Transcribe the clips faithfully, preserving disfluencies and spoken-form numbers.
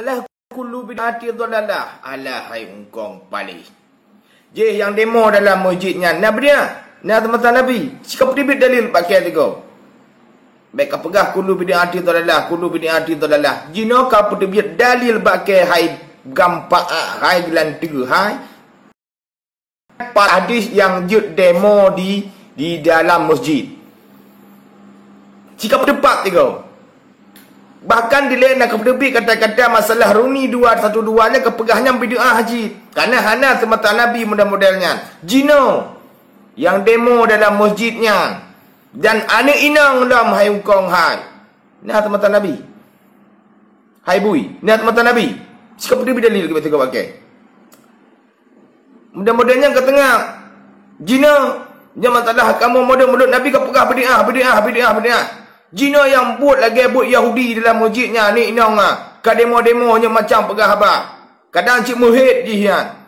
Alah kullu bid'atin dhalalah. Alah hai ungkong paléh. Jih nyang demo dalam meuseujid nyan na bid'ah, na teumata Nabi. Sikapeuteubiet dalil bak kèe sigoe. Bèk kapeugah kullu bid'atin dhalalah, kullu bid'atin dhalalah. Jinoe kapeuteubiet dalil bak kèe hai gampang, hai geulanteue, hai pat hadis nyang jeuet demo di, di dalam meuseujid. Sikapeuteupat sigoe. Bahkan dilèe na kapeuteubiet kata-kata masalah Runi dua satu dua nyan kapeugah nyan bid'ah cit. Kareuna hana teumata Nabi model-model nyan. Jinoe nyang demo dalam meuseujid nyan dan aneuk inong lom hai ungkong hai. Na teumata Nabi. Hai bui, na teumata Nabi. Sikapeuteubiet dalil keu beutôi bak kèe. Mudah-mudahan nyang ka teungoh. Jinoe, nyan masalah kamoe model mulut Nabi kapeugah bid'ah, bid'ah, bid'ah, bid'ah. Jinoe nyang buet lagèe buet Yahudi dalam meuseujid nyan, aneuk inong, ah, ka demo-demo nyoe macam peugah haba. Kadang cit meuhét jih nyan.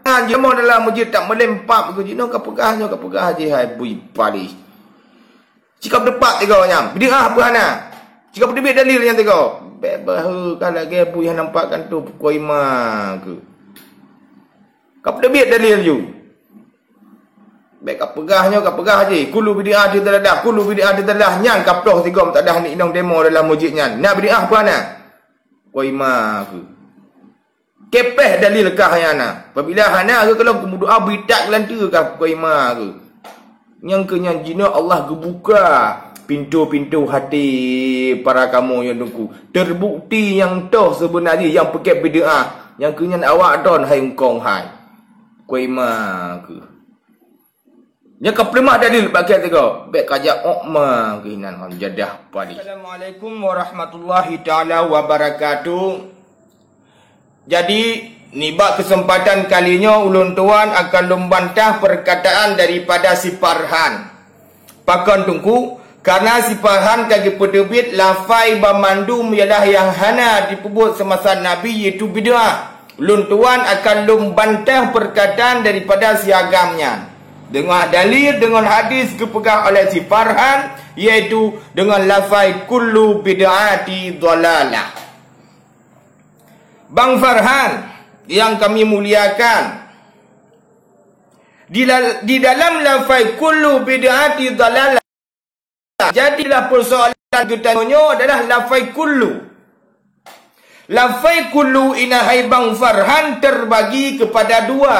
Nyan jinoe dalam meuseujid tak meulempap keu jinoe kapeugah nyoe kapeugah jih hai bui paléh. Sikapeuteupat sigoe nyan, bid'ah peue hana? Sikapeuteubiet dalil nyan sigoe. Bèk baheu ka lagèe bui hana nampak kan tu pukoi ma keuh. Kapeuteubiet dalil ju. Bèk kapeugah nyoe kapeugah jih, kullu bid'atin dhalalah, kullu bid'atin dhalalah, nyan kaploh sigoe meusadah aneuk inong demo dalam meuseujid nyan. Na bid'ah peue hana? Pukoi ma keuh. Kepèh dalil kah nyang na. Apabila hana, keu kalon keumudoa beuitak geulanteue kah pukoi ma keuh. Nyang keu nyan jinoe Allah geubuka pintoe-pintoe haté para kamoe nyang teungku. Teubukti nyang toh seubeuna jih nyang peugèt bid'ah. Nyang keu nyan awak droen hai ungkong hai. Pukoi ma keuh. Nyan ka peuleumah dalil bak kèe sigoe. Bèk kajak ôk ma keuh inan ngon jadah paléh. Assalamualaikum warahmatullahi taala wabarakatuh. Jadi, nibak keuseumpatan kali nyoe ulôn tuan akan lôn bantah peurkataan daripada si Farhan. Pakon teungku? Kareuna si Farhan ka geupeuteubiet lafai banmandum ialah nyang hana jipeubuet seumasa Nabi, iaitu bid'ah. Lôn tuan akan lôn bantah peurkataan daripada si agam nyan. Deungon dalil, deungon hadis geupeugah oleh si Farhan, iaitu deungon lafai kullu bid'ati dhalalah. Bang Farhan yang kami muliakan, di la-, di dalam lafai kullu bid'ati dhalalah, jadilah persoalan geutanyoe nyoe adalah lafai kullu. Lafai kullu inan hai Bang Farhan terbagi kepada dua.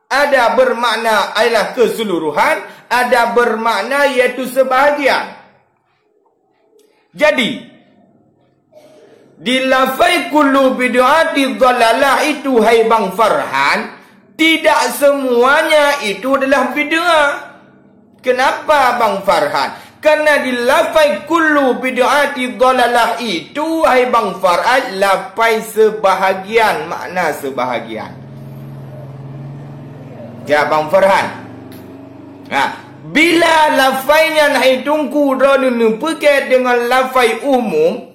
Ada bermakna ialah keseluruhan, ada bermakna iaitu sebahagian. Jadi, di lafai kullu bid'ati dhalalah itu hai Bang Farhan, tidak semuanya itu adalah bid'ah. Kenapa Bang Farhan? Karena di lafai kullu bid'ati dhalalah itu hai Bang Farhan lafai sebahagian, makna sebahagian. Ya Bang Farhan. Nah, bila lafai nyan hai teungku droeneuh neupeugèt deungon lafai umum,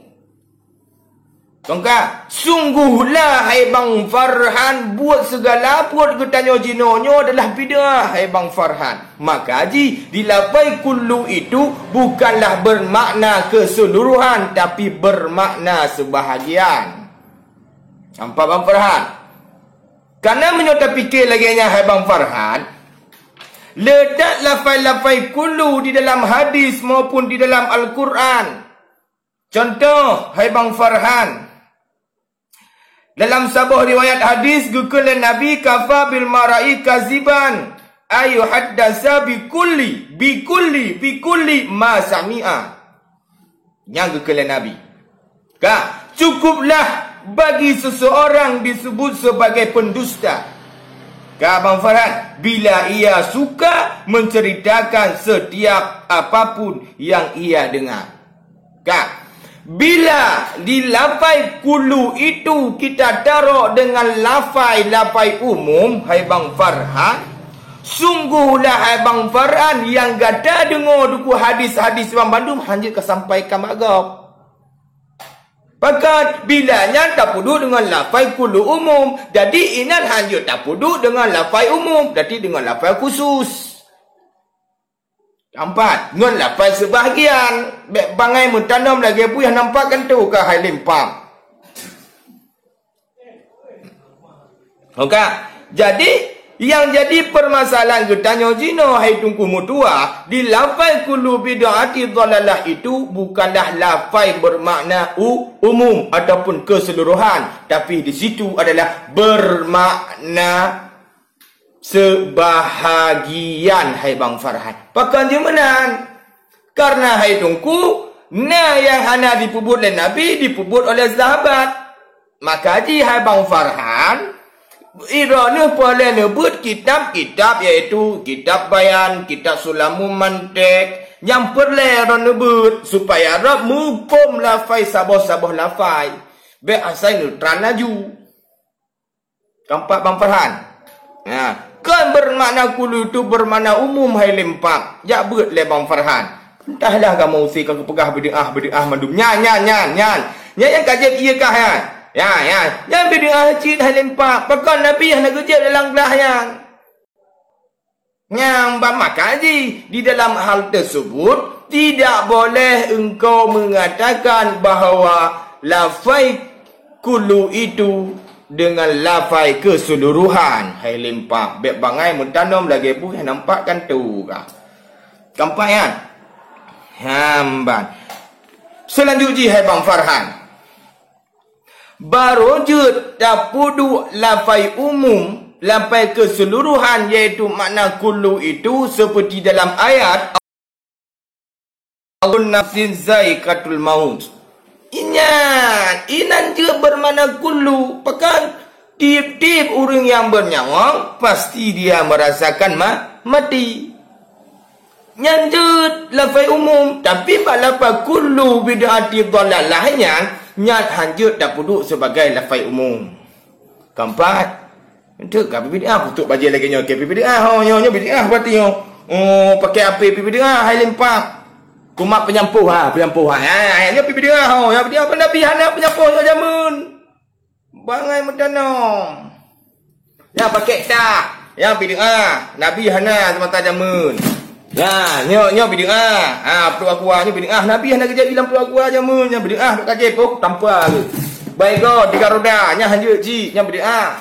tongka, sungguhlah hai Bang Farhan buet segala buet geutanyoe jinoe nyoe adalah bid'ah hai Bang Farhan. Maka jih di lafai kullu itu bukanlah bermakna keseluruhan tapi bermakna sebahagian. Nampak Bang Farhan? Karena meunyoe tapike lagèe nyan hai Bang Farhan, letak lafai-lafai kullu di dalam hadis maupun di dalam Al-Quran. Contoh, hai Bang Farhan, dalam saboh riwayat hadis geukheun lé Nabi, "Kafa bil mar'i kaziban ayu haddasa bi kulli, bi kulli, bi kulli ma sami'a." Nyang geukheun lé Nabi. Ka, cukuplah bagi seseorang disebut sebagai pendusta. Ka Bang Farhan, bila ia suka menceritakan setiap apapun yang ia dengar. Ka, bila di lafai kullu itu kita taruh dengan lafai-lafai umum, hai Bang Farhan, sungguhlah hai Bang Farhan nyang gata deungoe dukue hadis-hadis banmandum hanjeuet kasampaikan bak gob. Pakon bila nyan tapeuduek deungon lafai kullu umum, jadi inan hanjeuet tapeuduek deungon lafai umum, jadi deungon lafai khusus. Keempat, ngon lafai seubahgian, bèk bangai meutanom lagèe buih nampak keuntô keuhai limpang. Oke. Jadi, nyang jadi peumasalahan geutanyoe jinoe, hai Teungku meutuah, di lafai kullu bid'ati dhalalah itu bukanlah lafai bermakna u-, umum ataupun keseluruhan, tapi di situ adalah bermakna sebahagian, hai Bang Farhan. Pakon jeuet meunan? Karena hai Teungku, na nyang hana jipeubuet lé Nabi, jipeubuet oleh sahabat. Maka jih hai Bang Farhan, droeneuh peureulée neubeuet kitab-kitab, yaitu kitab bayan, kitab sulamul mantiq, nyang peureulée droeneuh beuet supaya droe muphom lafai saboh-saboh lafai. Bék asai neutral laju. Keumpat Bang Farhan. Ya. Kon bermakna kullu itu bermakna umum, hai Limpak. Jak beuet lé Bang Farhan. Entahlah kamoe use ka geupeugah bid'ah, bid'ah mandum. Nyan, nyan, nyan, nyan. Nyan nyang ka jeuet ié kah nyan. Ya, ya. Nyan bid'ah cit, hai Limpak. Pakon Nabi hana geujeuet dalam glah nyan. Nyang ban maka jih, di dalam hal tersebut, tidak boleh engkau mengatakan bahwa lafai kullu itu dengan lafai keseluruhan. Hai Limpak, bék bangai meutanom lagée buih nampak kan tu kah. Keumpat nyan. Hamban. Selanjut jih, hai Bang Farhan. Barô jeuet tapeuduek lafai umum, lafai keseluruhan, yaitu makna kullu itu seperti dalam ayat, "Kullu nafsin zaiqatul maut." Inyan, inan jeuet bermakna kullu, pakon tieb-tieb ureuëng nyang bernyawa pasti dia merasakan ma-, mati. Nyan jeuet lafai umum, tapi bak lafai kullu bid'ati dhalalah nyan, nyan hanjeuet tapeuduek sebagai lafai umum. Keumpat, enteuk ka bid'ah, putôk bajée lagée nyoe, ke bid'ah, ho, nyoe, nyoe bid'ah berarti nyoe. Oh, pakai api bid'ah, hai Limpak. Kumat peunyampôh, ha, peunyampôh, ha. Ha, nyoe bid'ah, ho, nyoe bid'ah, Nabi hana peunyampôh nyoe jameun. Bangai meutanom. Nyang pakai tah, nyang bid'ah, Nabi hana seumata jameun. Nah, nyoe, nyoe bid'ah. Ha, pluek aqua nyoe bid'ah, Nabi hana geujak ilang pluek aqua jameun, nyang bid'ah dok kajép, oh, tampa lé. Baygon tiga roda, nyang hanjeuet jih, nyang bid'ah.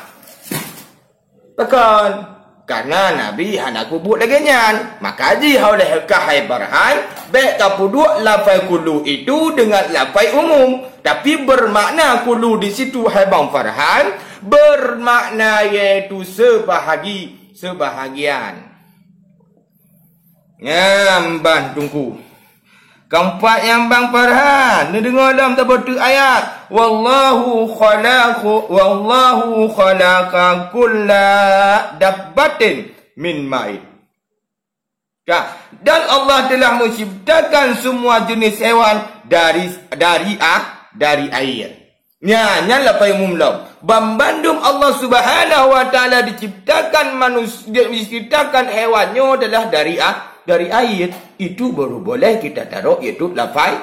Pakon? Karena Nabi hana peubuet lagée nyan. Maka jih oleh kah hai Farhan, bék tapeuduek lafai kullu itu dengan lafai umum, tapi bermakna kullu di situ, hai Bang Farhan, bermakna yaitu sebahagi-, sebahagian. Nyan ban Teungku. Keumpat nyan Bang Farhan, neudeungoe lom saboh teuk ayat. "Wallahu khalaqu-, wallahu khalaqa kulla dabbatin min ma'in." Ka, dan Allah telah menciptakan semua jenis hewan dari, dari a-, dari air. Nyan, nyan lafai umum lom. Banmandum Allah Subhanahu wa Taala diciptakan manus-, diciptakan hewan nyoe adalah dari a-, dari air. Itu baru boleh kita taruh iaitu lafai,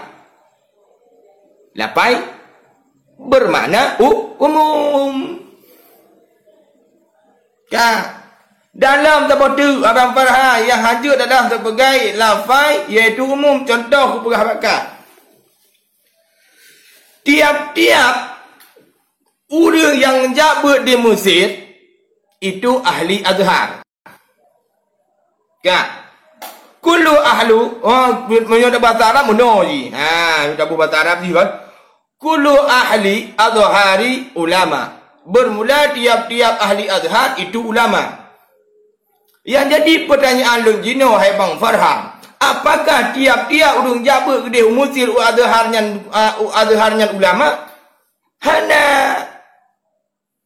lafai bermakna u-, umum. Ka. Dalam saboh teuk Abang Farhan nyang hanjeuet adalah sebagai lafai iaitu umum. Contoh kupeugah bak kah. Tiap-tiap ureuëng nyang jak beuet di Mesir, itu ahli Azhar. Ka. Kullu ahlu, oh, meunyoe bahasa Arab meunoe jih. Ha, meunyoe bahasa Arab jih kan. Kullu ahli Azhari ulama. Bermula tiap-tiap ahli Azhar itu ulama. Yang jadi pertanyaan lôn jinoe, hai Bang Farhan, apakah tiap-tiap ureuëng jak beuet keudeh u Mesir u Azhar nyan, uh, u Azhar nyan ulama? Hana.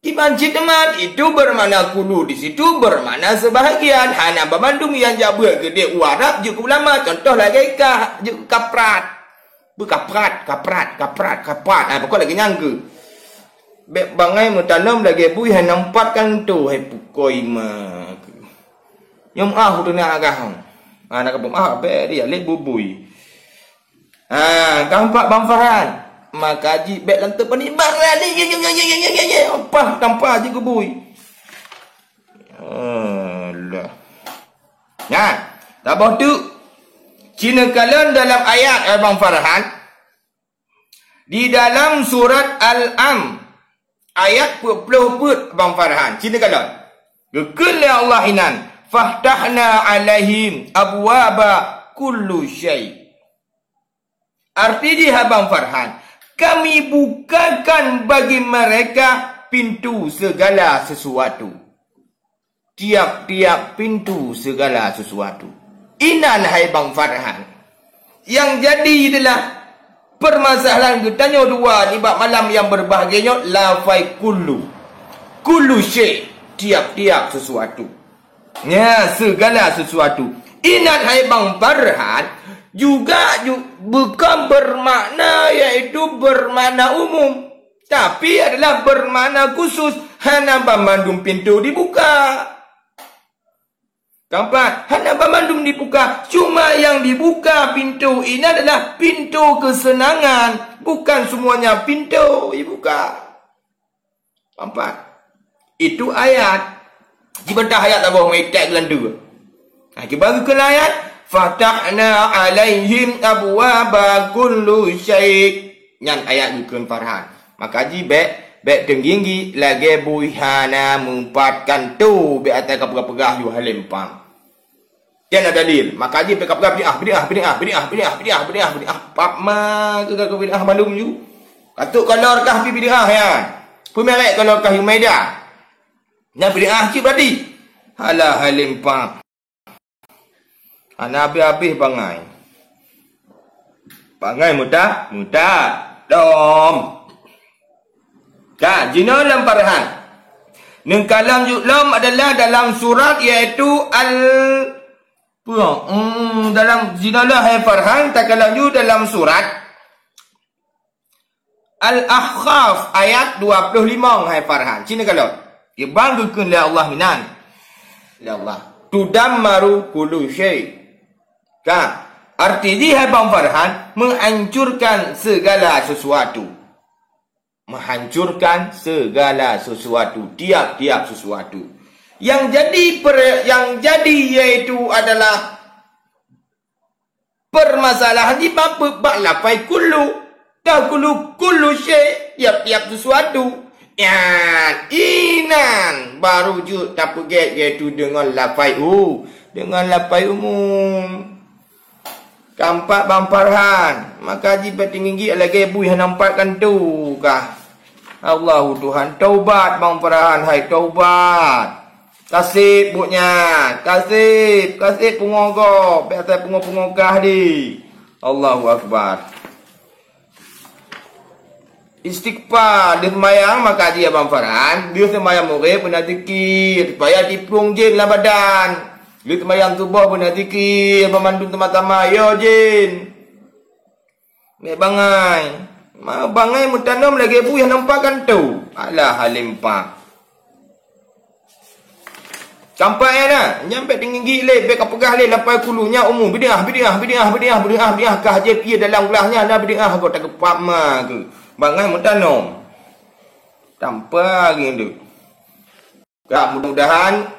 Iban cit teuma itu bermakna kullu di situ bermakna sebahagian. Hana banmandum nyang jak beuet keudeh u Arab jeuet keu ulama. Contoh lagée kah jeuet keu kaprat. Beukaprat, kaprat, kaprat, kaprat. Ah, pokok lagée nyan keuh. Bék bangai meutanom lagée bui hai nampat kan tu, hai pukoi ma. Nyom ah udah nak agah. Ah, nak kebom ah, bék dia lé bubui. Ah, gampang Bang Farhan. Maka ji bék lam tu pani barani. Ye, ye, ye. Apa tampa ji kubui. Alah. Nah, taboh tu. Cina kalon dalam ayat, eh, Bang Farhan. Di dalam surat Al-Am. Ayat peuet ploh peuet, Bang Farhan. Sini kalon. Geukheun lé Allah inan, "Fahtahna alaihim abwaba kullu syai." Arti jih, Abang Farhan, "Kami bukakan bagi mereka pintu segala sesuatu." Tiap-tiap pintu segala sesuatu. Inan hai Bang Farhan. Nyang jadi adalah permasalahan geutanyoe dua nibak malam nyang berbahagia nyoe, lafai kullu. Kullu syai, tiap-tiap sesuatu. Ya, segala sesuatu. Inan hai Bang Farhan, juga ju-, bukan bermakna, yaitu bermakna umum. Tapi adalah bermakna khusus, hana banmandum pintu dibuka. Keempat, hana banmandum dibuka. Cuma yang dibuka pintu ini adalah pintu kesenangan. Bukan semuanya pintu dibuka. Keempat. Itu ayat. Jibeutah ayat saboh meuitek geulanteue. Ha, cuba geukheun ayat, "Fatahna alaihim abwaba kullu syai'." Nyan ayat geukheun Farhan. Maka jih bèk, bèk teungginggi lagèe bui hana meupat kanto, bèk asai kapeugah-peugah yue halém pam. Nyan na dalil. Maka jih bèk kapeugah bid'ah, bid'ah, bid'ah. Pap ma keu ka bid'ah mandum ju. Ka trok kolor kah pi bid'ah nyan. Peumerek kolor kah Humaida. Nyan bid'ah cit berarti. Halah halém pam. Hana habéh-habéh bangai. Bangai meuta-, meuta. Lom. Ka, jinoe lom Farhan. Neukalon ju lom adalah dalam surat, yaitu Al-, peue, hmm, dalam jinoe lom hai Farhan, takalon ju dalam surat Al-Ahqaf ayat dua ploh limong hai Farhan. Sini kalon. Geubang geukheun lé Allah meunan. Lé Allah. "Tudammaru kullu syai'." Ka. Arti jih hai Bang Farhan, menghancurkan segala sesuatu. Menghancurkan segala sesuatu, tiap-tiap sesuatu. Yang jadi per-, yang jadi yaitu adalah permasalahan di bab, bab lafai kullu. Tahkulu kullu syai', tiap-tiap sesuatu. Nyan, inan baru jeuet tapeugèt, yaitu deungon lafai u-, deungon lafai umum. Keempat Bang Farhan, maka jih bèk teungginggi lagèe bui hana meupat kanto kah. Allahu Tuhan, taubat Bang Farhan, hai taubat. Kaseb buet nyan, kaseb, kaseb pungo gob, bèk asai pungo-pungo kah di. Allahu Akbar. Istighfar, di seumayang maka jih Abang Farhan, di seumayang maghrib beuna zikir, supaya jiplueng jén lam badan. Di seumayang suboh beuna zikir, banmandum sama-sama, yo jén. Bèk bangai. Ma bangai meutanom lagèe bui hana meupat kanto. Alah, halém pam. Sampai na, nyan bèk teungginggi lé, bèk kapeugah lé lafai kullu nyan umum. Bid'ah, bid'ah, bid'ah, bid'ah, bid'ah, bid'ah. Kah jép ié dalam glah nyan na bid'ah, kah takeupak ma keu. Bangai meutanom. Tampa rindu. Ka, mudah-mudahan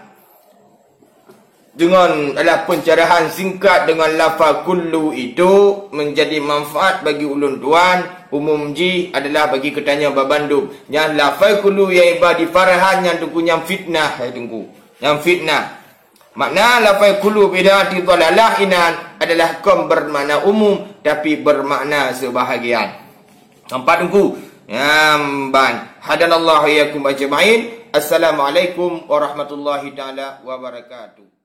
dengan adalah pencerahan singkat dengan lafaz kullu itu menjadi manfaat bagi ulôn tuan, umum jih adalah bagi geutanyoe babandum. Nyan lafaz kullu nyang iba di Farhan nyan Teungku nyan fitnah, hai Teungku. Nyan fitnah. Makna lafaz kullu bid'atin dhalalah inan adalah kon bermakna umum, tapi bermakna sebahagian. Keempat Teungku. Nyan ban. Hadanallahu wa iyyakum ajma'in. Assalamualaikum warahmatullahi taala wabarakatuh.